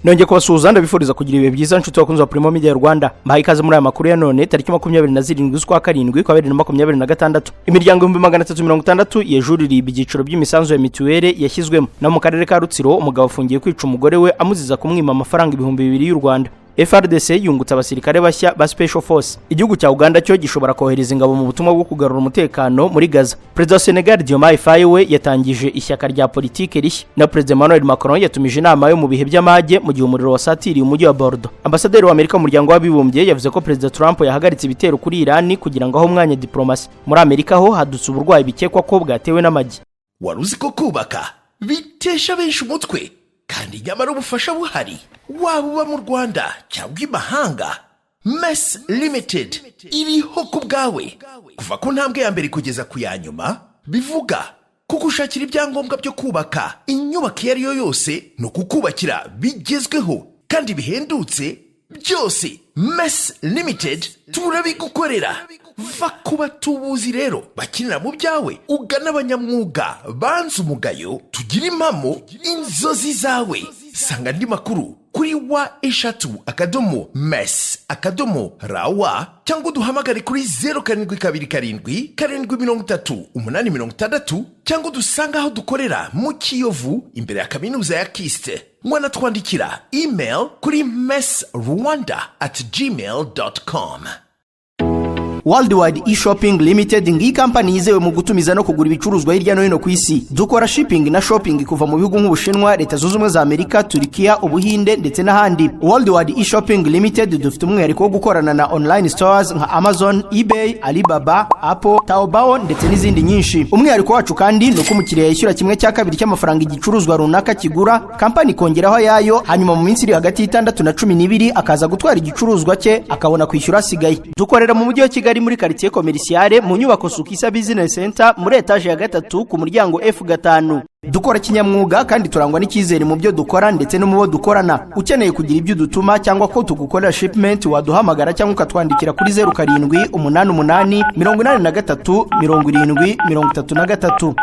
Nongeye kubasuhuza, ndabifuriza kugira ibihe byiza, nshuti bakunzi wa Primo Media Rwanda. Mbahaye ikaze muri aya makuru ya none, tariki 27 z'ukwa karindwi kwa 2026. Imiryango 360,000 yejuririye ibyiciro by'imisanzu ya mituweli yashyizwemo. No mu karere ka Rutsiro, umugabo afungiye kwica umugore we amuziza kumwima amafaranga 2000 y'u Rwanda. FARDC yungutse abasirikare bashya ba Special Force. Igihugu cya Uganda cyo gishobora kohereza ingabo mu butumwa bwo kugarura umutekano muri Gaza. Perezida wa Senegal Diomaye Faye we yatangije ishyaka rya politike rishya. Na Perezida Emmanuel Macron yatumije inama yo mu bihe by'amage mu gihe umuriro wasatiriye umujyi wa Bordeaux. Ambasaderi wa Amerika mu muryango w'abibumbye yavuze ko Perezida Trump yahagaritse ibitero kuri Irani kugira ngo ahe umwanya diplomasi. Muri Amerika ho hadutse uburwayi bikekwa ko bwatewe n'amagi. Wari uzi ko kubaka bitesha benshi umutwe kandi nyamara ubufasha buhari? Waba uba mu Rwanda cyangwa imahanga, Mess Limited iriho ku bwawe kuva ku ntambwe ya mbere kugeza ku ya nyuma. Bivuga kugushakira ibyangombwa byo kubaka inyubako iyo ari yo yose, ni ukukubakira bigezweho kandi bihendutse. Byose Mess Limited turabigukorera. Va ku batubuzi rero bakinira mu byawe, ugana abanyamwuga banze umugayo, tugire impamo inzozi zawe. Sanga andi makuru kuri w3.mess.rw, cyangwa uduhamagare kuri 0727730860, cyangwa udusange aho dukorera mu Kiyovu imbere ya kaminuza ya KIST. Mwanatwandikira email kuri messrwanda@gmail.com. Worldwide E-Shopping Limited, ngiyi kampani yizewe mu gutumiza no kugura ibicuruzwa hirya no hino ku isi. Dukora shipping na shopping kuva mu bihugu nk'Ubushinwa, Leta Zunze Ubumwe za Amerika, Turikiya, Ubuhinde ndetse n'ahandi. Worldwide E-Shopping Limited dufite umwihariko wo gukorana na online stores nka Amazon, eBay, Alibaba, Apple, Taobao ndetse n'izindi nyinshi. Umwihariko wacu kandi ni uko umukiriya yishyura kimwe cya kabiri cy'amafaranga igicuruzwa runaka kigura, kampani ikongeraho ayayo, hanyuma mu minsi iri hagati y'6 na 12 akaza gutwara igicuruzwa cye, akabona kwishyura asigaye. Dukorera mu mujyi wa Kigali, muri quartier commerciale, mu nyubako Sukisa Business Center, muri etaje ya gatatu, ku muryango F5. Dukora kinyamwuga kandi turangwa n'icyizere mu byo dukora ndetse no mu bo dukorana. Ukeneye kugira ibyo udutuma cyangwa ko tugukorera shipment, waduhamagara cyangwa ukatwandikira kuri 0788837033.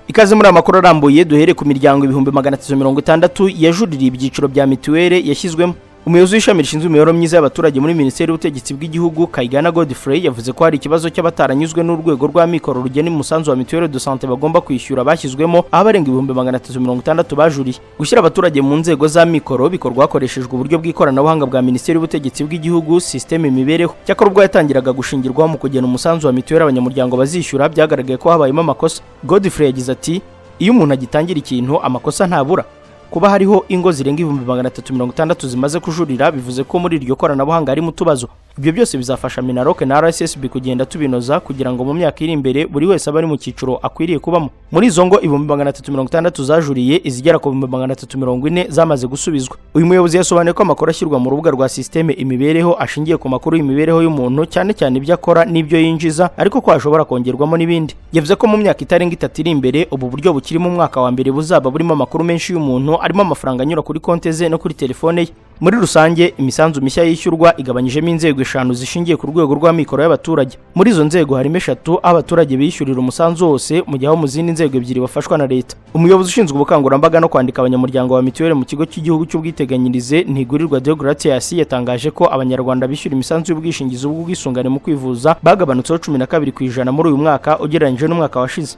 Ikaze muri amakuru arambuye. Duhere ku miryango 360,000 yajuririye ibyiciro bya mituweli yashyizwemo. Umuyobozi w'ishami rishinzwe imibereho myiza y'abaturage muri Minisiteri y'Ubutegetsi bw'Igihugu, Kayigana Godfrey, yavuze ko hari ikibazo cy'abataranyuzwe n'urwego rw'amikoro rugena umusanzu wa mutuelle de santé bagomba kwishyura bashyizwemo, aho abarenga 360,000 bajuriye. Gushyira abaturage mu nzego z'amikoro bikorwa hakoreshejwe uburyo bw'ikoranabuhanga bwa Minisiteri y'Ubutegetsi bw'Igihugu, système Imibereho. Cyakora ubwo yatangiraga gushingirwaho mu kugena umusanzu wa mituweli abanyamuryango bazishyura, byagaragaye ko habayemo amakosa. Godfrey yagize ati: "Iyo umuntu agitangira ikintu, amakosa ntabura. Kuba hariho ingo zirenga 360,000 zimaze kujurira, bivuze ko muri iryo koranabuhanga harimo utubazo. Ibyo byose bizafasha MINALOC na RSSB kugenda tubinoza kugira ngo mu myaka iri imbere buri wese abe ari mu cyiciro akwiriye kubamo." Muri izo ngo 360,000 zajuriye, izigera ku 340,000 zamaze gusubizwa. Uyu muyobozi yasobanuye ko amakuru ashyirwa mu rubuga rwa système Imibereho ashingiye ku makuru y'imibereho y'umuntu, cyane cyane ibyo akora n'ibyo yinjiza, ariko ko hashobora kongerwamo n'ibindi. Yavuze ko mu myaka itarenga 3 iri imbere, ubu buryo bukiri mu mwaka wa mbere buzaba burimo amakuru menshi y'umuntu, arimo amafaranga anyura kuri konti ze no kuri telefone ye. Muri rusange, imisanzu mishya yishyurwa igabanyijemo inzego eshanu zishingiye ku rwego rw'amikoro y'abaturage. Muri izo nzego harimo eshatu aho abaturage bishyurira umusanzu wose, mu gihe aho mu zindi nzego ebyiri bafashwa na leta. Umuyobozi ushinzwe ubukangurambaga no kwandika abanyamuryango wa mituweli mu Kigo cy'Igihugu cy'Ubwiteganyirize, Ntigurirwa Deogratias, yatangaje ko Abanyarwanda bishyura imisanzu y'ubwishingizi bw'ubwisungane mu kwivuza bagabanutseho 12% muri uyu mwaka ugereranyije n'umwaka washize.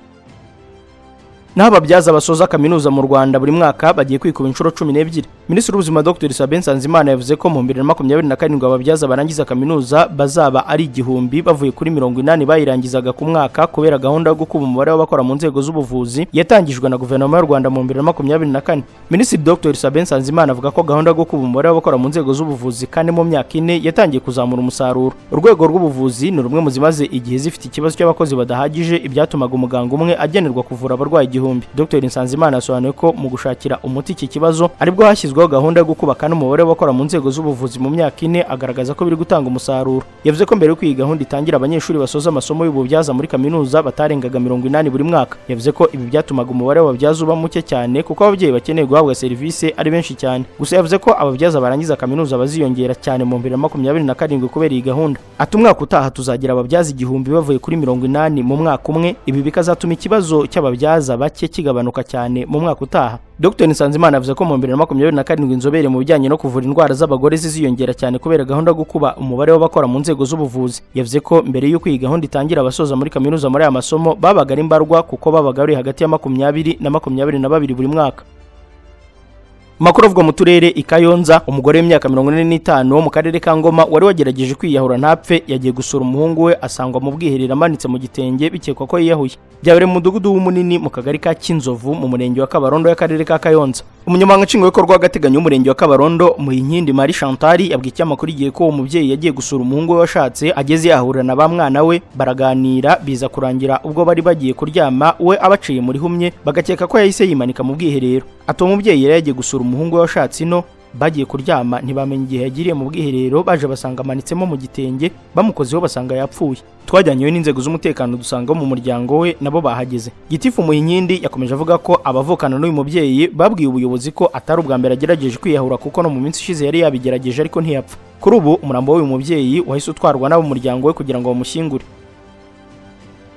Naho ababyaza basoza kaminuza mu Rwanda buri mwaka bagiye kwikuba inshuro 12. Minisitiri w'Ubuzima Dr Sabin Nsanzimana yavuze ko mu 2027 ababyaza barangiza kaminuza bazaba ari 1000, bavuye kuri 80 bayirangizaga ku mwaka, kubera gahunda yo gukuba umubare w'abakora mu nzego z'ubuvuzi yatangijwe na Guverinoma y'u Rwanda mu 2024. Minisitiri Dr Sabin Nsanzimana avuga ko gahunda yo gukuba umubare w'abakora mu nzego z'ubuvuzi kane mu myaka 4 yatangiye kuzamura umusaruro. Urwego rw'ubuvuzi ni rumwe mu zimaze igihe zifite ikibazo cy'abakozi badahagije, ibyatumaga umuganga umwe agenerwa kuvura abarwayi 1000. Dr Nsanzimana yasobanuye ko mu gushakira umuti iki kibazo aribwo hashyizweho gahunda yo gukuba n'umubare w'abakora mu nzego z'ubuvuzi mu myaka 4, agaragaza ko biri gutanga umusaruro. Yavuze ko mbere y'uko iyi gahunda itangira, abanyeshuri basoza amasomo y'ububyaza muri kaminuza batarengaga 80 buri mwaka. Yavuze ko ibi byatumaga umubare w'ababyaza uba muke cyane, kuko ababyeyi bakeneye guhabwa serivisi ari benshi cyane. Gusa yavuze ko ababyaza barangiza kaminuza baziyongera cyane mu 2027 kubera iyi gahunda. Ati: "Umwaka utaha tuzagira ababyaza 1000 bavuye kuri 80 mu mwaka umwe. Ibi bikazatuma ikibazo cy'ababyaza bake." bake kigabanuka cyane mu mwaka utaha. Dr Nsanzimana yavuze ko mu 2027 inzobere mu bijyanye no kuvura indwara z'abagore ziziyongera cyane kubera gahunda yo gukuba umubare w'abakora mu nzego z'ubuvuzi. Yavuze ko mbere y'uko iyi gahunda itangira, abasoza muri kaminuza muri aya masomo babaga ari mbarwa, kuko babaga bari hagati ya 20 na 22 buri mwaka. Makuru avugwa mu turere, i Kayonza umugore w'imyaka 45 wo mu karere ka Ngoma wari wagerageje kwiyahura ntapfe, yagiye gusura umuhungu we asangwa mu bwiherero amanitse mu gitenge, bikekwa ko yiyahuye. Byabereye mu mudugudu w'Umunini, mu kagari ka Kinzovu, mu murenge wa Kabarondo y'akarere ka Kayonza. Umunyamabanga nshingwabikorwa w'agateganyo w'umurenge wa Kabarondo, Muhinkindi Marie Chantal, yabwiye ikinyamakuru Igihe ko uwo mubyeyi yagiye gusura umuhungu we washatse, ageze yahura na ba mwana we baraganira, biza kurangira ubwo bari bagiye kuryama we abaciye muri humye, bagakeka ko yahise yimanika mu bwiherero. Ati: "Uwo mubyeyi yari yagiye gusura umuhungu we washatse ino, bagiye kuryama ntibamenya igihe yagiriye mu bwiherero, baje basanga amanitsemo mu gitenge, bamukozeho basanga yapfuye. Twajyanyeyo n'inzego z'umutekano, dusanga mu muryango we nabo bahageze." Gitifu Muhinkindi yakomeje avuga ko abavukana n'uyu mubyeyi babwiye ubuyobozi ko atari ubwa mbere agerageje kwiyahura, kuko no mu minsi ishize yari yabigerageje ariko ntiyapfa. Kuri ubu umurambo w'uyu mubyeyi wahise utwarwa n'abo muryango we kugira ngo bamushyingure.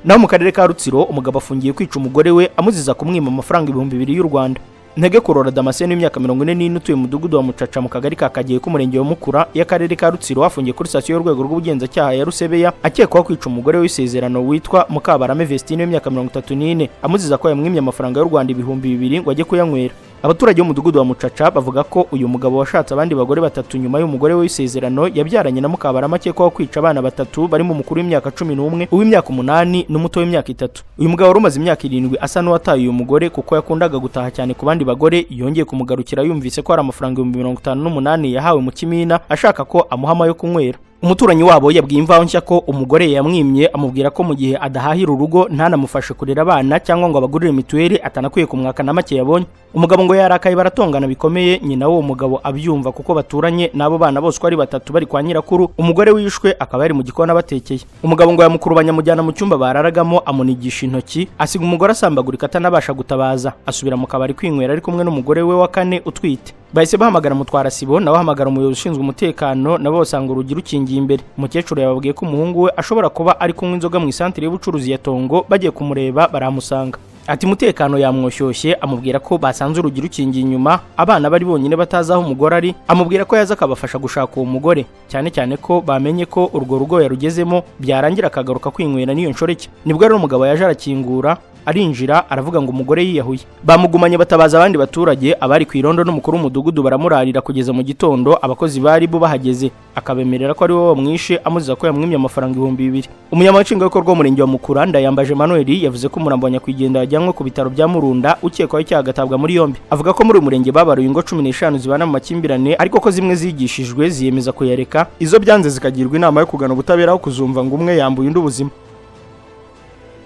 Naho mu karere ka Rutsiro, umugabo afungiye kwica umugore we amuziza kumwima amafaranga 2000 y'u Rwanda. Ntege Kurora Damascene w'imyaka 44, utuye mu mudugudu wa Mucaca, mu kagari ka Kageyo k'umurenge wa Mukura y'akarere ka Rutsiro, afungiye kuri sitasiyo y'urwego rw'ubugenzacyaha ya Rusebeya, akekwaho kwica umugore w'isezerano witwa Mukabarame Vestine w'imyaka 34, amuziza ko yamwimye amafaranga y'u Rwanda 2000 ngo ajye kuyanywera. Abaturage b'umudugudu wa Mucaca bavuga ko uyu mugabo washatse abandi bagore batatu nyuma y'umugore w'isezerano yabyaranye na Mukabarame, akekwaho kwica abana batatu barimo umukuru w'imyaka 11, uw'imyaka 8 n'umuto w'imyaka 3. Uyu mugabo wari umaze imyaka 7 asa n'uwataye uyu mugore kuko yakundaga gutaha cyane ku bandi bagore, yongeye kumugarukira yumvise ko hari amafaranga 58,000 yahawe mu kimina, ashaka ko amuha ayo kunywera. Umuturanyi wabo yabwiye Imvaho Nshya ko umugore yamwimye amubwira ko mu gihe adahahira urugo, ntanamufashe kurera abana cyangwa ngo abagurire mituweli, atanakwiye kumwaka na make yabonye. Umugabo ngo yarakaye baratongana bikomeye, nyina w'uwo mugabo abyumva kuko baturanye n'abo bana bose uko ari batatu bari kwa nyirakuru, umugore wishwe akaba yari mu gikoni abatekeye. Umugabo ngo yamukurubanya amujyana mu cyumba bararagamo, amunigisha intoki, asiga umugore asambagurika atanabasha gutabaza, asubira mu kabari kwinywera ari kumwe n'umugore we wa kane utwite. Bahise bahamagara mutwara sibo, nawe ahamagara umuyobozi ushinzwe umutekano, nabo basanga urugi rukingiye imbere. Umukecuru yababwiye ko umuhungu we ashobora kuba ari kunywa inzoga mu isantire y'ubucuruzi ya Tongo, bagiye kumureba baramusanga. Ati: "Umutekano yamwoshyushye, amubwira ko basanze urugi rukingiye inyuma, abana bari bonyine batazi aho umugore ari, amubwira ko yaza akabafasha gushaka uwo mugore, cyane cyane ko bamenye ko urwo rugo yarugezemo, byarangira akagaruka kwinywera n'iyo nshoreke." Nibwo rero umugabo yaje arakingura, arinjira, aravuga ngo umugore yiyahuye. Bamugumanye, batabaza abandi baturage, abari ku irondo n'umukuru w'umudugudu, baramurarira kugeza mu gitondo abakozi bari bo bahageze, akabemerera ko ari bo bamwishe, amuziza ko yamwimye amafaranga 2000. Umunyamabanga nshingwabikorwa w'umurenge wa Mukura, Ndayambaje Emmanuel, yavuze ko umurambo wa nyakwigendera wajyanwe ku bitaro bya Murunda, ukekwaho icyaha agatabwa muri yombi. Avuga ko muri uyu murenge babaruye ingo 15 zibana mu makimbirane, ariko ko zimwe zigishijwe ziyemeza kuyareka, izo byanze zikagirwa inama yo kugana ubutabera aho kuzumva ngo umwe yambuye undi ubuzima.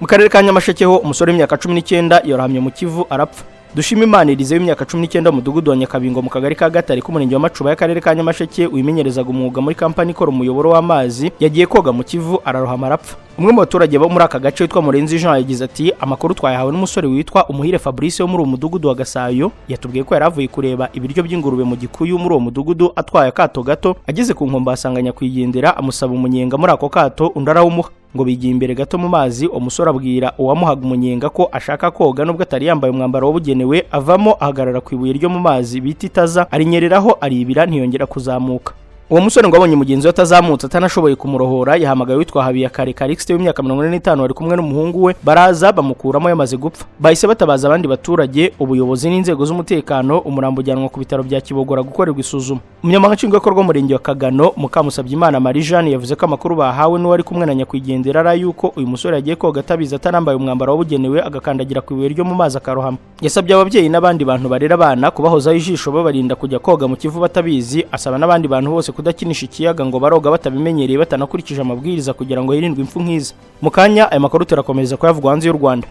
Mu karere ka Nyamasheke ho, umusore w'imyaka 19 yorohamye mu Kivu arapfa. Dushima Imana Elize w'imyaka 19, mu mudugudu wa Nyakabingo, mu kagari ka Gatare k'umurenge wa Macuba y'akarere ka Nyamasheke, wimenyerezaga umwuga muri kampani ikora umuyoboro w'amazi, yagiye koga mu Kivu ararohama arapfa. Umwe mu baturage bo muri aka gace witwa Murenzi Jean yagize ati: "Amakuru twayahawe n'umusore witwa Umuhire Fabrice wo muri uwo mudugudu wa Gasayo. Yatubwiye ko yari avuye kureba ibiryo by'ingurube mu gikuyu muri uwo mudugudu, atwaye akato gato, ageze ku nkombe asanga nyakwigendera, amusaba umunyenga muri ako kato, undi arawumuha. Ngo bigiye imbere gato mu mazi, umusore abwira uwamuhaga umunyenga ko ashaka koga nubwo atari yambaye umwambaro wabugenewe, avamo ahagarara ku ibuye ryo mu mazi bita itaza, arinyereraho aribira, ntiyongera kuzamuka. Uwo musore ngo abonye mugenzi we atazamutse, atanashoboye kumurohora, yahamagaye witwa Habiyakare Calixte w'imyaka 45 wari kumwe n'umuhungu we, baraza bamukuramo yamaze gupfa. Bahise batabaza abandi baturage, ubuyobozi n'inzego z'umutekano, umurambo ujyanwa ku bitaro bya Kibogora gukorerwa isuzuma." Umunyamabanga nshingwabikorwa w'umurenge wa Kagano, Mukamusabyimana Marie Jeanne, yavuze ko amakuru bahawe n'uwari kumwe na nyakwigendera ari ay'uko uyu musore yagiye koga atabizi, atanambaye umwambaro wabugenewe, agakandagira ku ibuye ryo mu mazi akarohama. Yasabye ababyeyi n'abandi bantu barera abana kubahozaho ijisho, babarinda kujya koga mu Kivu batabizi, asaba n'abandi bantu bose kudakinisha ikiyaga ngo baroga batabimenyereye, batanakurikije amabwiriza, kugira ngo hirindwe impfu nk'izi. Mu kanya aya makuru turakomeza kuyavugwa hanze y'u Rwanda.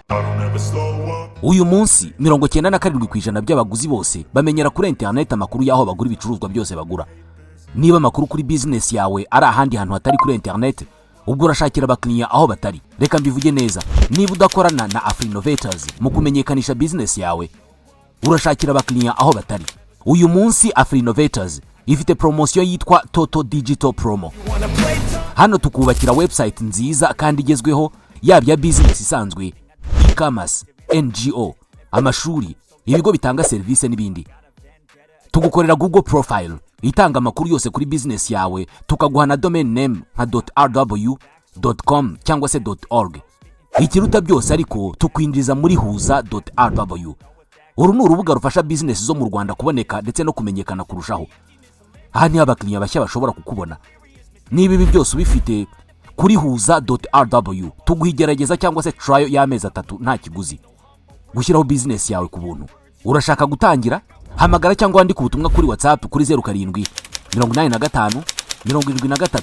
Uyu munsi 97% by'abaguzi bose bamenyera kuri interineti amakuru y'aho bagura ibicuruzwa byose bagura. Niba amakuru kuri bizinesi yawe ari ahandi hantu hatari kuri interineti, ubwo urashakira abakiriya aho batari. Reka mbivuge neza: niba udakorana na Afrinovators mu kumenyekanisha bizinesi yawe, urashakira abakiriya aho batari. Uyu munsi Afrinovators ifite poromosiyo yitwa Toto Digital Promo. Hano tukubakira website nziza kandi igezweho, yaba iya bizinesi isanzwe, e-commerce, NGO. Amashuri, ibigo bitanga serivisi n'ibindi. Tugukorera Google profile itanga amakuru yose kuri bizinesi yawe, tukaguha na domain name nka .rw, .com cyangwa se .org. Ikiruta byose ariko, tukwinjiza muri Huza rw. Uru ni urubuga rufasha bizinesi zo mu Rwanda kuboneka ndetse no kumenyekana kurushaho. Aha niho abakiriya bashya bashobora kukubona. Niba ibi byose ubifite, kuri Huza rw tuguha igerageza cyangwa se trial y'amezi 3 nta kiguzi, gushyiraho bizinesi yawe ku buntu. Urashaka gutangira? Hamagara cyangwa wandike ubutumwa kuri WhatsApp kuri 0785 73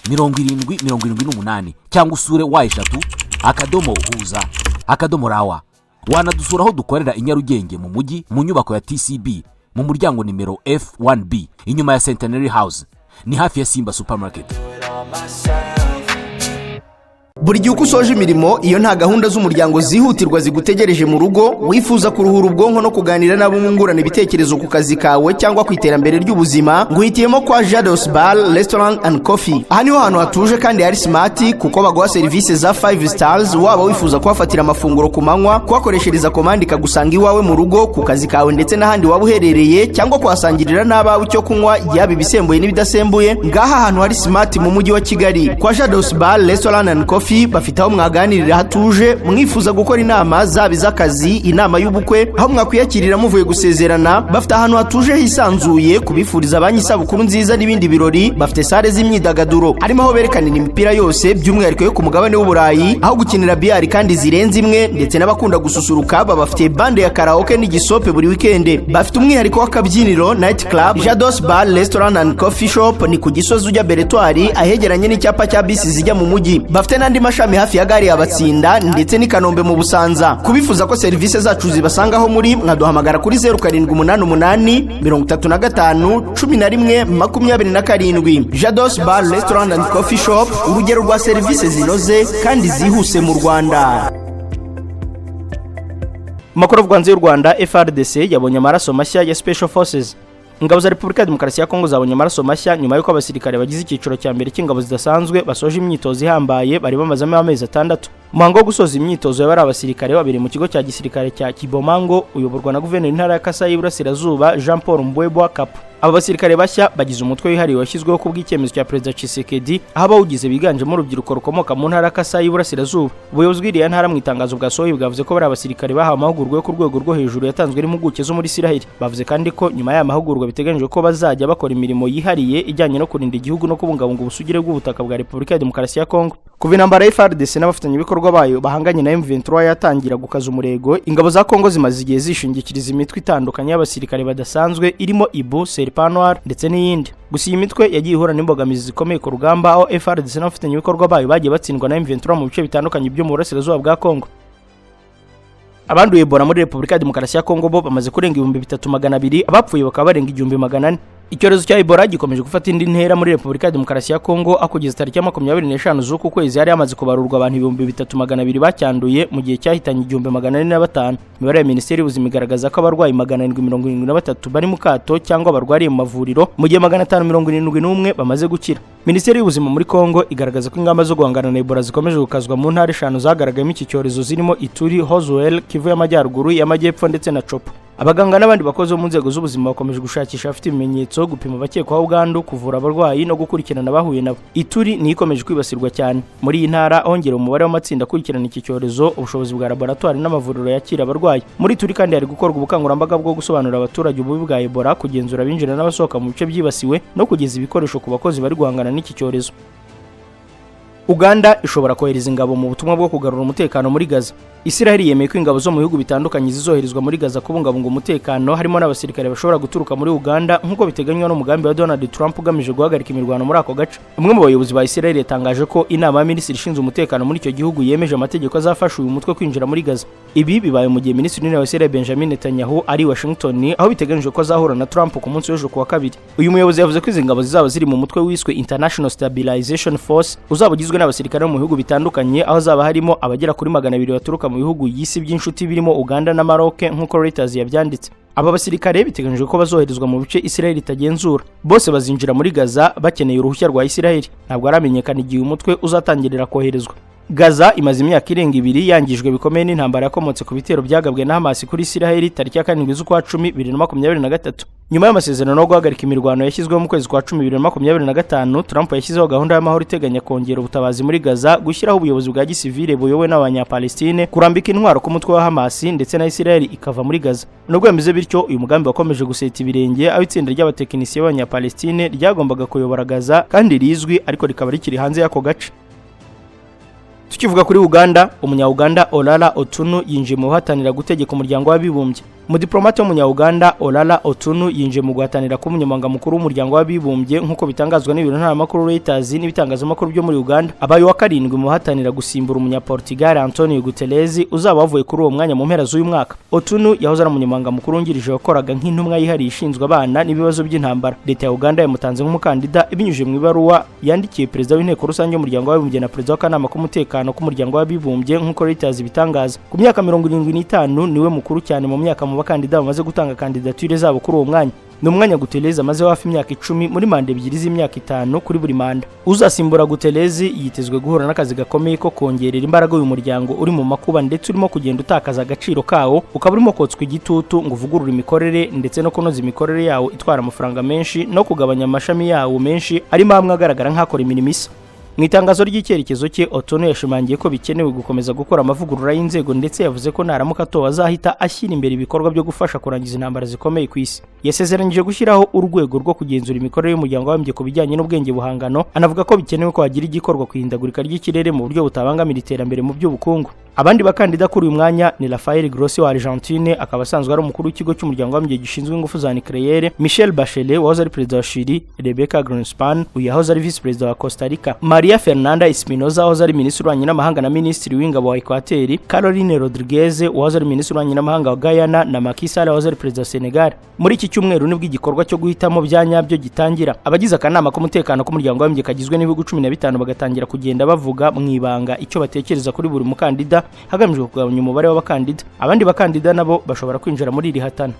70 78, cyangwa usure www.huza.rw. Wanadusura aho dukorera i Nyarugenge mu mujyi, mu nyubako ya TCB, mu muryango nimero F1B, inyuma ya Centenary House, ni hafi ya Simba Supermarket. Buri gihe uko usoje imirimo, iyo nta gahunda z'umuryango zihutirwa zigutegereje mu rugo, wifuza kuruhura ubwonko no kuganira n'abo mwungurana ibitekerezo ku kazi kawe cyangwa ku iterambere ry'ubuzima, nguhitiyemo kwa Jados Bar, Restaurant and Coffee. Aha niho hantu hatuje kandi hari smart, kuko baguha serivisi za 5 stars. Waba wifuza kuhafatira amafunguro ku manywa, kuhakoreshereza komande ikagusanga iwawe mu rugo, ku kazi kawe ndetse n'ahandi waba uherereye, cyangwa kuhasangirira n'abawe icyo kunywa, yaba ibisembuye n'ibidasembuye, ngaha ahantu hari smart mu mujyi wa Kigali kwa Jados Bar, Restaurant and Coffee. Bafite aho mwaganirira hatuje, mwifuza gukora inama, zaba iz'akazi, inama y'ubukwe, aho mwakwiyakirira muvuye gusezerana. Bafite ahantu hatuje hisanzuye kubifuriza banki isabukuru nziza n'ibindi birori. Bafite salle z'imyidagaduro, harimo aho berekanira imipira yose, by'umwihariko yo ku mugabane w'Uburayi, aho gukinira billard kandi zirenze imwe, ndetse n'abakunda gususuruka babafitiye bande ya karaoke n'igisope buri wikende. Bafite umwihariko w'akabyiniro, night club. Jados Bar, Restaurant and Coffee Shop ni ku Gisozi ujya Beretwari, ahegeranye n'icyapa cya bisi zijya mu mujyi. Bafite n'andi mashami hafi ya gare ya Batsinda ndetse n'i Kanombe mu Busanza. Kubifuza ko serivisi zacu zibasangaho muri, mwaduhamagara kuri 0788 35 11 27. Jados Bar, Restaurant and Coffee Shop, urugero rwa serivisi zinoze kandi zihuse mu Rwanda. Amakuru avugwa hanze y'u Rwanda: FARDC yabonye amaraso mashya ya Special Forces. Ingabo za Repubulika ya Demokarasi ya Kongo zabonye amaraso mashya nyuma y'uko abasirikare bagize icyiciro cya mbere cy'ingabo zidasanzwe basoje imyitozo ihambaye bari bamazemo amezi 6. Umuhango wo gusoza imyitozo y'abari abasirikare wabereye mu kigo cya gisirikare cya Kibomango, uyoborwa na guverineri w'intara ya Kasayi y'Iburasirazuba, Jean Paul Mbwebwa Kapu. Aba basirikare bashya bagize umutwe wihariye washyizweho ku bw'icyemezo cya Perezida Tshisekedi, aho abawugize biganjemo urubyiruko rukomoka mu ntara ya Kasayi y'Iburasirazuba. Ubuyobozi bw'iriya ntara mu itangazo bwasohoye bwavuze ko bari abasirikare bahawe amahugurwa yo ku rwego rwo hejuru yatanzwe n'impuguke zo muri Isiraheli. Bavuze kandi ko nyuma y'aya mahugurwa biteganyijwe ko bazajya bakora imirimo yihariye ijyanye no kurinda igihugu no kubungabunga ubusugire bw'ubutaka bwa Repubulika ya Demokarasi ya Kongo. Kuva intambara ya FARDC n'abafatanyabikorwa bayo bahanganye na M23 yatangira gukaza umurego, ingabo za Kongo zimaze igihe zishingikiriza imitwe itandukanye y'abasirikare badasanzwe, irimo Ibu, Serpent Noir ndetse n'iyindi. Gusa iyi mitwe yagiye ihura n'imbogamizi zikomeye ku rugamba, aho FARDC n'abafatanyabikorwa bayo bagiye batsindwa na M23 mu bice bitandukanye byo mu burasirazuba bwa Kongo. Abanduye Ebola muri Repubulika ya Demokarasi ya Kongo bo bamaze kurenga 3200, abapfuye bakaba barenga 1400. Icyorezo cya Ebola gikomeje gufata indi ntera muri Repubulika ya Demokarasi ya Kongo, aho kugeza tariki ya 25 z'uku kwezi hari hamaze kubarurwa abantu 3200 bacyanduye, mu gihe cyahitanye 1405. Imibare ya Minisiteri y'Ubuzima igaragaza ko abarwayi 773 bari mu kato cyangwa barwariye mu mavuriro, mu gihe 571 bamaze gukira. Minisiteri y'Ubuzima muri Kongo igaragaza ko ingamba zo guhangana na Ebola zikomeje gukazwa mu ntara eshanu zagaragayemo iki cyorezo, zirimo Ituri, Haut-Uele, Kivu y'Amajyaruguru, y'Amajyepfo ndetse na Tshopo. Abaganga n'abandi bakozi bo mu nzego z'ubuzima bakomeje gushakisha abafite ibimenyetso, gupima abakekwaho ubwandu, kuvura abarwayi no gukurikirana abahuye nabo. Ituri niyo ikomeje kwibasirwa cyane. Muri iyi ntara hongerewe umubare w'amatsinda akurikirana iki cyorezo, ubushobozi bwa laboratwari n'amavuriro yakira abarwayi. Muri Ituri kandi hari gukorwa ubukangurambaga bwo gusobanurira abaturage ububi bwa Ebola, kugenzura abinjira n'abasohoka mu bice byibasiwe no kugeza ibikoresho ku bakozi bari guhangana n'iki cyorezo. Uganda ishobora kohereza ingabo mu butumwa bwo kugarura umutekano muri Gaza. Isiraheli yemeye ko ingabo zo mu bihugu bitandukanye zizoherezwa muri Gaza kubungabunga umutekano, harimo n'abasirikare bashobora guturuka muri Uganda, nk'uko biteganywa n'umugambi wa Donald Trump ugamije guhagarika imirwano muri ako gace. Umwe mu bayobozi ba Isiraheli yatangaje ko inama ya minisitiri ishinzwe umutekano muri icyo gihugu yemeje amategeko azafasha uyu mutwe kwinjira muri Gaza. Ibi bibaye mu gihe Minisitiri w'Intebe wa Isiraheli, Benjamin Netanyahu, ari i Washington, aho biteganyijwe ko azahura na Trump ku munsi w'ejo ku wa kabiri. Uyu muyobozi yavuze ko izi ngabo zizaba ziri mu mutwe wiswe International Stabilization Force, uzaba ugizwe n'abasirikare bo mu bihugu bitandukanye, aho hazaba harimo abagera kuri 200 baturuka mu bihugu y'isi by'inshuti birimo Uganda na Maroc, nk'uko Reuters yabyanditse. Aba basirikare biteganyijwe ko bazoherezwa mu bice Israel itagenzura. Bose bazinjira muri Gaza bakeneye uruhushya rwa Israel. Ntabwo haramenyekana igihe umutwe uzatangirira koherezwa. Gaza imaze imyaka irenga 2 yangijwe bikomeye n'intambara yakomotse ku bitero byagabwe na Hamas kuri Isiraheli tariki ya 7 z'ukwa 10 2023. Nyuma y'amasezerano yo guhagarika imirwano yashyizweho mu kwezi kwa 10 2025, Trump yashyizeho gahunda y'amahoro iteganya kongera ubutabazi muri Gaza, gushyiraho ubuyobozi bwa gisivile buyobowe n'Abanyapalestine, kurambika intwaro ku mutwe wa Hamas ndetse na Isiraheli ikava muri Gaza. Nubwo bimeze bityo, uyu mugambi wakomeje guseta ibirenge, aho itsinda ry'abatekinisiye b'Abanyapalestine ryagombaga kuyobora Gaza kandi rizwi ariko rikaba rikiri hanze y'ako gace. Tukivuga kuri Uganda, umunya-Uganda Olala Otunu yinjiye mu bahatanira gutegeka Umuryango w'Abibumbye. Umudiplomate w'umunya-Uganda Olala Otunu yinjiye mu guhatanira kuba umunyamabanga mukuru w'Umuryango w'Abibumbye, nk'uko bitangazwa n'ibiro ntaramakuru Reuters n'ibitangazamakuru byo muri Uganda. Abaye uwa karindwi mu bahatanira gusimbura umunyaportugal Antonio Guterres uzaba wavuye kuri uwo mwanya mu mpera z'uyu mwaka. Otunu yahoze ari umunyamabanga mukuru wungirije wakoraga nk'intumwa yihariye ishinzwe abana n'ibibazo by'intambara. Leta ya Uganda yamutanze nk'umukandida ibinyujije mu ibaruwa yandikiye perezida w'Inteko Rusange y'Umuryango w'Abibumbye na perezida w'akanama k'umutekano k'Umuryango w'Abibumbye, nk'uko Reuters ibitangaza. Ku myaka 75, niwe mukuru cyane mu myaka mu bakandida bamaze gutanga kandidatire zabo kuri uwo mwanya. Ni umwanya Guterres amaze hafi imyaka 10 muri manda ebyiri z'imyaka 5 kuri buri manda. Uzasimbura Guterres yitezwe guhura n'akazi gakomeye ko kongerera imbaraga uyu muryango uri mu makuba ndetse urimo kugenda utakaza agaciro kawo, ukaba urimo kotswa igitutu ngo uvugurure imikorere ndetse no kunoza imikorere yawo itwara amafaranga menshi no kugabanya amashami yawo menshi arimo amwe agaragara nk'akora imirimo isa. Mu itangazo ry'icyerekezo cye, Otono yashimangiye ko bikenewe gukomeza gukora amavugurura y'inzego, ndetse yavuze ko naramuka atowe azahita ashyira imbere ibikorwa byo gufasha kurangiza intambara zikomeye ku isi. Yasezeranyije gushyiraho urwego rwo kugenzura imikorere y'Umuryango w'Abibumbye ku bijyanye n'ubwenge buhangano, anavuga ko bikenewe ko hagira igikorwa ku ihindagurika ry'ikirere mu buryo butabangamira iterambere mu by'ubukungu. Abandi bakandida kuri uyu mwanya ni Rafael Grossi wa Argentine, akaba asanzwe ari umukuru w'ikigo cy'Umuryango w'Abibumbye gishinzwe ingufu za nucléaire, Michelle Bachelet wahoze ari perezida wa Chili, Rebecca Grynspan uyu yahoze ari visi perezida wa Costa Rica, Maria Fernanda Espinoza wahoze ari minisitiri w'ububanyi n'amahanga na minisitiri w'ingabo wa Equateur, Caroline Rodriguez wahoze ari minisitiri w'ububanyi n'amahanga wa Guyana na Macky Sall wahoze ari perezida wa Senegal. Muri iki cyumweru nibwo igikorwa cyo guhitamo bya nyabyo gitangira. Abagize akanama k'umutekano k'Umuryango w'Abibumbye kagizwe n'ibihugu 15 bagatangira kugenda bavuga mu ibanga icyo batekereza kuri buri mukandida, hagamijwe kugabanya umubare w'abakandida. Abandi bakandida nabo bashobora kwinjira muri iri hatana.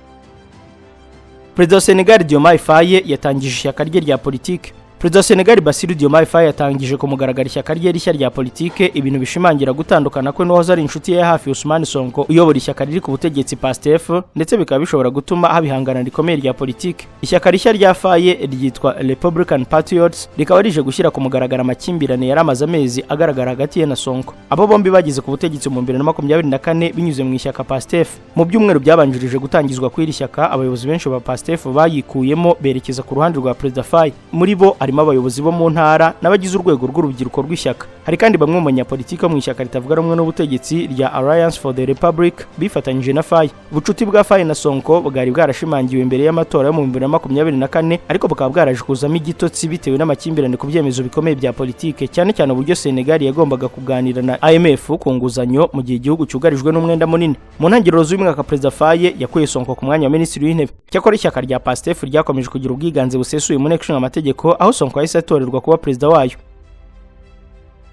Perezida wa Senegal Diomaye Faye yatangije ishyaka rye rya politike. Perezida wa Senegal Bassirou Diomaye Faye yatangije ku mugaragaro ishyaka rye rishya rya politike, ibintu bishimangira gutandukana kwe n'uwahoze ari inshuti ye hafi Ousmane Sonko uyobora ishyaka riri ku butegetsi PASTEF, ndetse bikaba bishobora gutuma haba ihangana rikomeye rya politike. Ishyaka rishya rya Faye ryitwa Republican Patriots, rikaba rije gushyira ku mugaragaro amakimbirane yari amaze amezi agaragara hagati ye na Sonko. Abo bombi bageze ku butegetsi mu 2024 binyuze mu ishyaka PASTEF. Mu byumweru byabanjirije gutangizwa kw'iri shyaka, abayobozi benshi ba PASTEF bayikuyemo berekeza ku ruhande rwa Perezida Faye. Muri bo harimo abayobozi bo mu ntara n'abagize urwego rw'urubyiruko rw'ishyaka. Hari kandi bamwe mu banyapolitiki bo mu ishyaka ritavuga rumwe n'ubutegetsi rya Alliance for the Republic bifatanyije na Faye. Ubucuti bwa Faye na Sonko bwari bwarashimangiwe imbere y'amatora yo mu 2024, ariko bukaba bwaraje kuzamo igitotsi bitewe n'amakimbirane ku byemezo bikomeye bya politike, cyane cyane uburyo Senegal yagombaga kuganira na IMF ku nguzanyo mu gihe igihugu cyugarijwe n'umwenda munini. Mu ntangiriro z'uyu mwaka, Perezida Faye yakuye Sonko ku mwanya wa minisitiri w'intebe. Cyakora ishyaka rya PASTEF ryakomeje kugira ubwiganze busesuye mu nteko ishinga amategeko, aho Sonko yahise atorerwa kuba perezida wayo.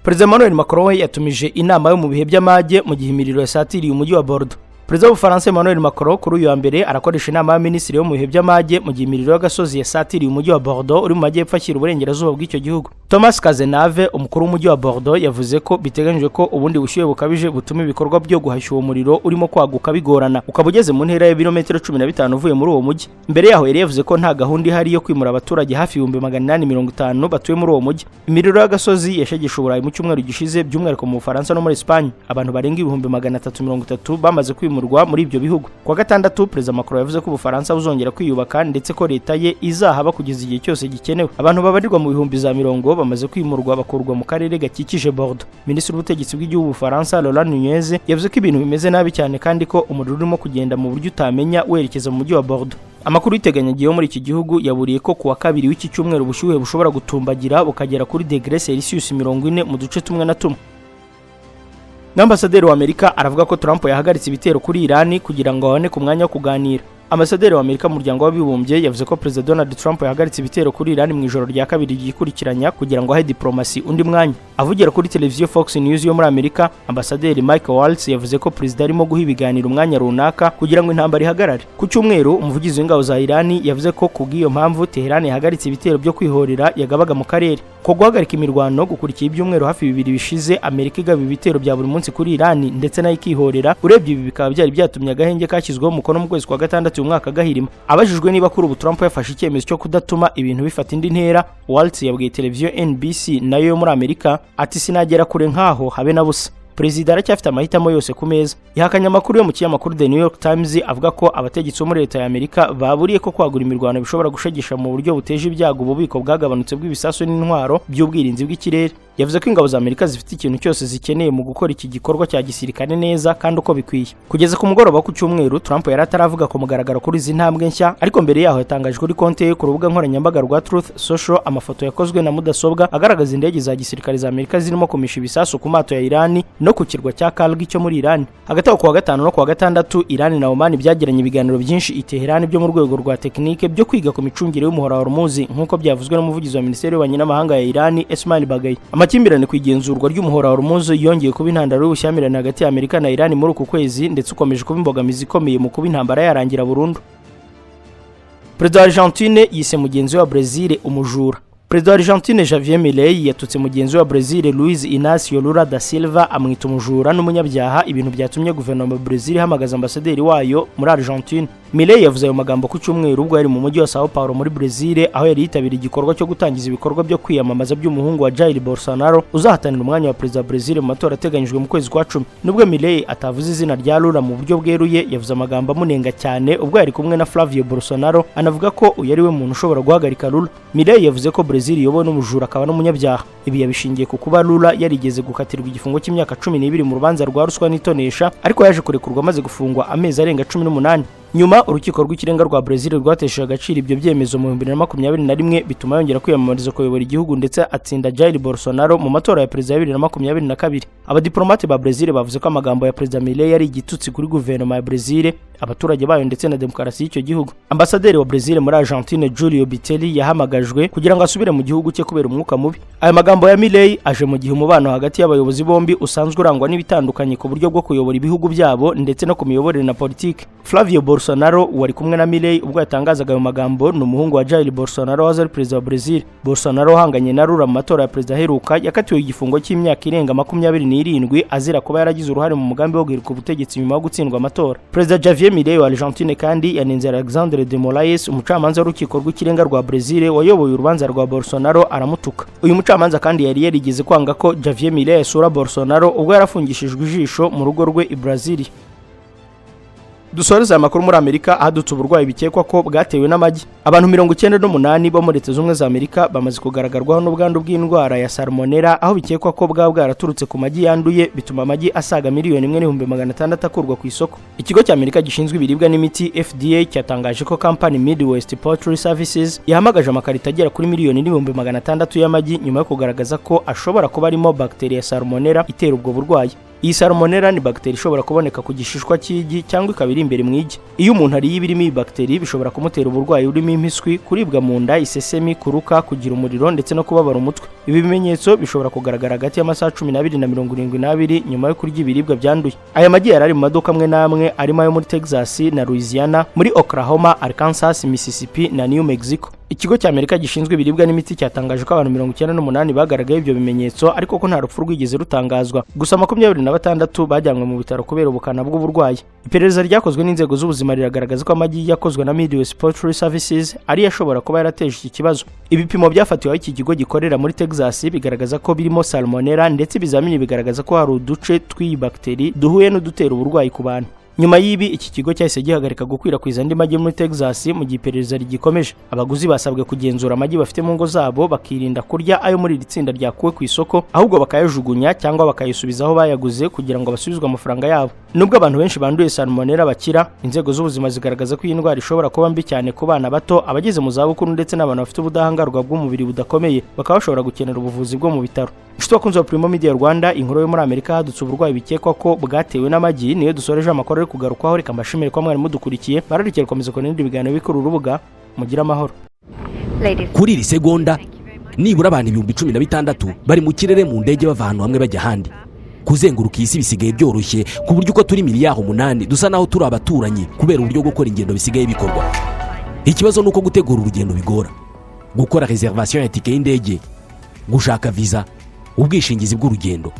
Perezida Emmanuel Macron we yatumije inama yo mu bihe by'amage mu gihe imiriro yasatiriye umujyi wa Bordeaux. Perezida w'Ubufaransa Emmanuel Macron kuri uyu wa mbere arakoresha inama y'abaminisitiri yo mu bihe by'amage mu gihe imiriro y'agasozi yasatiriye umujyi wa Bordeaux uri mu majyepfo ashyira uburengerazuba bw'icyo gihugu. Thomas Cazenave, umukuru w'umujyi wa Bordeaux, yavuze ko biteganyijwe ko ubundi bushyuhe bukabije butuma ibikorwa byo guhashya uwo muriro urimo kwaguka bigorana, ukaba ugeze mu ntera y'ibirometero 15 uvuye muri uwo mujyi. Mbere yaho yari yavuze ko nta gahunda ihari yo kwimura abaturage hafi 850,000 batuye muri uwo mujyi. Imiriro y'agasozi yashegeshe Uburayi mu cyumweru gishize, by'umwihariko mu Bufaransa no muri Espagne. Abantu barenga 330,000 bamaze kwimurwa muri ibyo bihugu. Kuwa gatandatu, Perezida Macron yavuze ko Ubufaransa buzongera kwiyubaka ndetse ko leta ye izahaba kugeza igihe cyose gikenewe. Abantu babarirwa mu bihumbi za mirongo bamaze kwimurwa bakurwa mu karere gakikije Bordeaux. Minisitiri w'ubutegetsi bw'igihugu Bufaransa Laurent Nunez yavuze ko ibintu bimeze nabi cyane kandi ko umuriro urimo kugenda mu buryo utamenya werekeza mu mujyi wa Bordeaux. Amakuru y'iteganyagihe yo muri iki gihugu yaburiye ko kuwa kabiri w'iki cyumweru ubushyuhe bushobora gutumbagira bukagera kuri degre Celsius 40 mu duce tumwe na tumwe. N'ambasaderi wa Amerika aravuga ko Trump yahagaritse ibitero kuri Irani kugira ngo babone ku mwanya wo kuganira. Ambasaderi wa Amerika mu Muryango w'Abibumbye yavuze ko Perezida Donald Trump yahagaritse ibitero kuri Iran mu ijoro rya kabiri ryikurikiranya kugira ngo ahe diplomasi undi mwanya. Avugira kuri televiziyo Fox News yo muri Amerika, Ambasaderi Mike Waltz yavuze ko perezida arimo guha ibiganiro umwanya runaka kugira ngo intambara ihagarare. Ku cyumweru, umuvugizi w'ingabo za Iran yavuze ko kubw'iyo mpamvu Tehran yahagaritse ibitero byo kwihorera yagabaga mu karere. Ko guhagarika imirwano gukurikiye ibyumweru hafi 2 bishize Amerika igaba ibitero bya buri munsi kuri Iran ndetse nayo ikihorera. Urebye ibi bikaba byari byatumye agahenge kashyizweho umukono mu kwezi kwa gatandatu uyu mwaka gahirima. Abajijwe niba kuri ubu Trump yafashe icyemezo cyo kudatuma ibintu bifata indi ntera, Waltz yabwiye televiziyo NBC nayo yo muri Amerika ati: "Sinagera kure nkaho habe na busa. Perezida aracyafite amahitamo yose ku meza." Yahakanye amakuru yo mu kinyamakuru The New York Times avuga ko abategetsi bo muri leta ya Amerika baburiye ko kwagura imirwano bishobora gushegesha mu buryo buteje ibyago ububiko bwagabanutse bw'ibisasu n'intwaro by'ubwirinzi bw'ikirere. Yavuze ko ingabo za Amerika zifite ikintu cyose zikeneye mu gukora iki gikorwa cya gisirikare neza kandi uko bikwiye. Kugeza ku mugoroba ku cyumweru, Trump yari ataravuga ku mugaragaro kuri izi ntambwe nshya, ariko mbere yaho yatangaje kuri konti ye ku rubuga nkoranyambaga rwa Truth Social amafoto yakozwe na mudasobwa agaragaza indege za gisirikare za Amerika zirimo kumisha ibisasu ku mato ya Iran no ku kirwa cya Karg cyo muri Iran. Hagati aho, kuwa gatanu no kuwa gatandatu, Iran na Oman byagiranye ibiganiro byinshi i Tehran byo mu rwego rwa tekinike byo kwiga ku micungire y'umuhora wa Hormuz, nk'uko byavuzwe n'umuvugizi wa Minisiteri y'Ububanyi n'Amahanga ya Iran, Esmail Baghaei. Amakimbirane ku igenzurwa ry'umuhora wa Hormuz yongeye kuba intandaro y'ubushyamirane hagati ya Amerika na Iran muri uku kwezi, ndetse ukomeje kuba imbogamizi ikomeye mu kuba intambara yarangira burundu. Perezida wa Argentine yise mugenzi we wa Brazil umujura. Perezida wa Argentine Javier Milei yatutse mugenzi we wa Brazil Luiz Inacio Lula da Silva, amwita umujura n'umunyabyaha, ibintu byatumye guverinoma ya Brazil ihamagaza ambasaderi wayo muri Argentine. Milei yavuze ayo magambo ku cyumweru ubwo yari mu mujyi wa Sao Paulo muri Brazil, aho yari yitabiriye igikorwa cyo gutangiza ibikorwa byo kwiyamamaza by'umuhungu wa Jair Bolsonaro uzahatanira umwanya wa perezida wa Brazil mu matora ateganyijwe mu kwezi kwa 10. Nubwo Milei atavuze izina rya Lula mu buryo bweruye, yavuze amagambo amunenga cyane ubwo yari kumwe na Flavio Bolsonaro, anavuga ko uyu ari we muntu ushobora guhagarika Lula. Milei yavuze ko Brazil iyobowe n'umujura akaba n'umunyabyaha. Ibi yabishingiye ku kuba Lula yarigeze gukatirwa igifungo cy'imyaka 12 mu rubanza rwa ruswa n'itonesha, ariko yaje kurekurwa amaze gufungwa amezi arenga 18. Nyuma Urukiko rw'Ikirenga rwa Brazil rwatesheje agaciro ibyo byemezo mu 2021, bituma yongera kwiyamamariza kuyobora igihugu, ndetse atsinda Jair Bolsonaro mu matora ya perezida ya 2022. Abadiplomate ba Brazil bavuze ko amagambo ya Perezida Milei yari igitutsi kuri guverinoma ya Brazil, abaturage bayo ndetse na demokarasi y'icyo gihugu. Ambasaderi wa Brazil muri Argentine, Julio Bitelli, yahamagajwe kugira ngo asubire mu gihugu cye kubera umwuka mubi. Aya magambo ya Milei aje mu gihe umubano hagati y'abayobozi bombi usanzwe urangwa n'ibitandukanye ku buryo bwo kuyobora ibihugu byabo ndetse no ku miyoborere na politiki. Flavio Bolsonaro wari kumwe na Milei ubwo yatangazaga ayo magambo ni umuhungu wa Jair Bolsonaro wahoze ari perezida wa Brazil. Bolsonaro uhanganye na Lula mu matora ya perezida aheruka yakatiwe igifungo cy'imyaka irenga 27 azira kuba yaragize uruhare mu mugambi wo guhirika ubutegetsi nyuma yo gutsindwa amatora. Perezida Javier Milei wa Argentine kandi yanenze Alexandre de Moraes, umucamanza w'Urukiko rw'Ikirenga rwa Brazil wayoboye urubanza rwa Bolsonaro, aramutuka. Uyu mucamanza kandi yari yarigeze kwanga ko Javier Milei asura Bolsonaro ubwo yarafungishijwe ijisho mu rugo rwe i Brazil. Dusoreze aya makuru muri Amerika, ahadutse uburwayi bikekwa ko bwatewe n'amagi. Abantu 98 bo muri Leta Zunze za Amerika bamaze kugaragarwaho n'ubwandu bw'indwara ya salmonella, aho bikekwa ko bwaba bwaraturutse ku magi yanduye, bituma amagi asaga 1,600,000 akurwa ku isoko. Ikigo cya Amerika gishinzwe ibiribwa n'imiti, FDA, cyatangaje ko kampani Midwest Poultry Services yahamagaje amakarito agera kuri 1,600,000 y'amagi nyuma yo kugaragaza ko ashobora kuba arimo bagiteri ya salmonella itera ubwo burwayi. Iyi salmonella ni bagiteri ishobora kuboneka ku gishishwa cy'igi cyangwa ikaba iri imbere mu igi. Iyo umuntu ariye ibirimo iyi bagiteri, bishobora kumutera uburwayi burimo impiswi, kuribwa mu nda, isesemi, kuruka, kugira umuriro ndetse no kubabara umutwe. Ibi bimenyetso bishobora kugaragara hagati y'amasaha 12 na 72 nyuma yo kurya ibiribwa byanduye. Aya magi yari ari mu maduka amwe n'amwe arimo ayo muri Texas na Louisiana, muri Oklahoma, Arkansas, Mississippi na New Mexico. Ikigo cya Amerika gishinzwe ibiribwa n'imiti cyatangaje ko abantu 98 bagaragaye ibyo bimenyetso, ariko ko nta rupfu rwigeze rutangazwa. Gusa 26 bajyanwe mu bitaro kubera ubukana bw'uburwayi. Iperereza ryakozwe n'inzego z'ubuzima riragaragaza ko amagi yakozwe na Midwest Poultry Services ariyo ashobora kuba yarateje iki kibazo. Ibipimo byafatiwe aho iki kigo gikorera muri Texas bigaragaza ko birimo salmonella, ndetse ibizamini bigaragaza ko hari uduce tw'iyi bagiteri duhuye n'udutera uburwayi ku bantu. Nyuma y'ibi, iki kigo cyahise gihagarika gukwirakwiza andi magi muri Texas mu gihe iperereza rigikomeje. Abaguzi basabwe kugenzura amagi bafite mu ngo zabo, bakirinda kurya ayo muri iri tsinda ryakuwe ku isoko, ahubwo bakayajugunya cyangwa bakayisubiza aho bayaguze kugira ngo basubizwe amafaranga yabo. Nubwo abantu benshi banduye salmonella bakira, inzego z'ubuzima zigaragaza ko iyi ndwara ishobora kuba mbi cyane ku bana bato, abageze mu zabukuru ndetse n'abantu bafite ubudahangarwa bw'umubiri budakomeye, bakaba bashobora gukenera ubuvuzi bwo mu bitaro. Inshuti bakunzi wa Primo Media Rwanda, inkuru yo muri Amerika hadutse uburwayi bikekwa ko bwatewe n'amagi niyo dusoreje amakuru ari kugarukwaho. Reka mbashimire ko mwari mudukurikiye, bararikira gukomeza kubona ibindi biganiro bikora urubuga. Mugire amahoro. Kuri iri segonda, nibura abantu 16,000 bari mu kirere mu ndege, bava ahantu hamwe bajya ahandi. Kuzenguruka iyi si bisigaye byoroshye, ku buryo uko turi miliyari 8 dusa naho turi abaturanyi, kubera uburyo gukora ingendo bisigaye bikorwa. Ikibazo ni uko gutegura urugendo bigora: gukora réservation ya tike y'indege, gushaka viza, ubwishingizi bw'urugendo.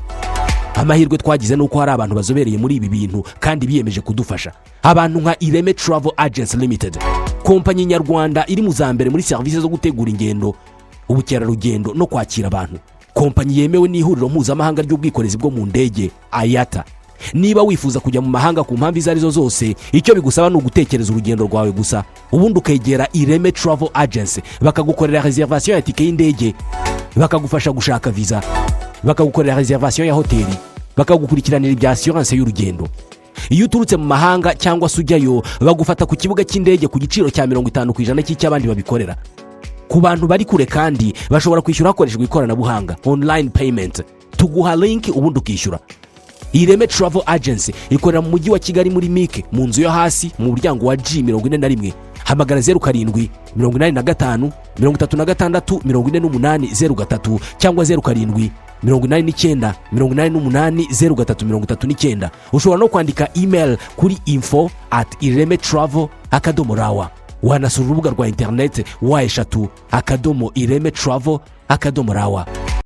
Amahirwe twagize ni uko hari abantu bazobereye muri ibi bintu kandi biyemeje kudufasha, abantu nka Ireme Travel Agency Limited, kompanyi nyarwanda iri mu za mbere muri serivisi zo gutegura ingendo, ubukerarugendo no kwakira abantu, kompanyi yemewe n'Ihuriro Mpuzamahanga ry'Ubwikorezi bwo mu Ndege, IATA. Niba wifuza kujya mu mahanga ku mpamvu izo arizo zose, icyo bigusaba ni ugutekereza urugendo rwawe gusa, ubundi ukegera Ireme Travel Agency, bakagukorera réservation ya tike y'indege, bakagufasha gushaka viza, bakagukorera réservation ya hoteli, bakagukurikiranira ibya assurance y'urugendo. Iyo uturutse mu mahanga cyangwa se ujyayo, bagufata ku kibuga cy'indege ku giciro cya 50% cy'icy'abandi babikorera. Ku bantu bari kure kandi, bashobora kwishyura hakoreshejwe ikoranabuhanga, online payment. Tuguha link ubundi ukishyura. Ireme Travel Agency ikorera mu Mujyi wa Kigali, muri MIC, mu nzu yo hasi, mu muryango wa G41. Hamagara 0785 36 48 03 cyangwa 0789 88 03 39. Ushobora no kwandika email kuri info@iremetravel.rw. Wanasura urubuga rwa interineti, www.iremetravel.rw.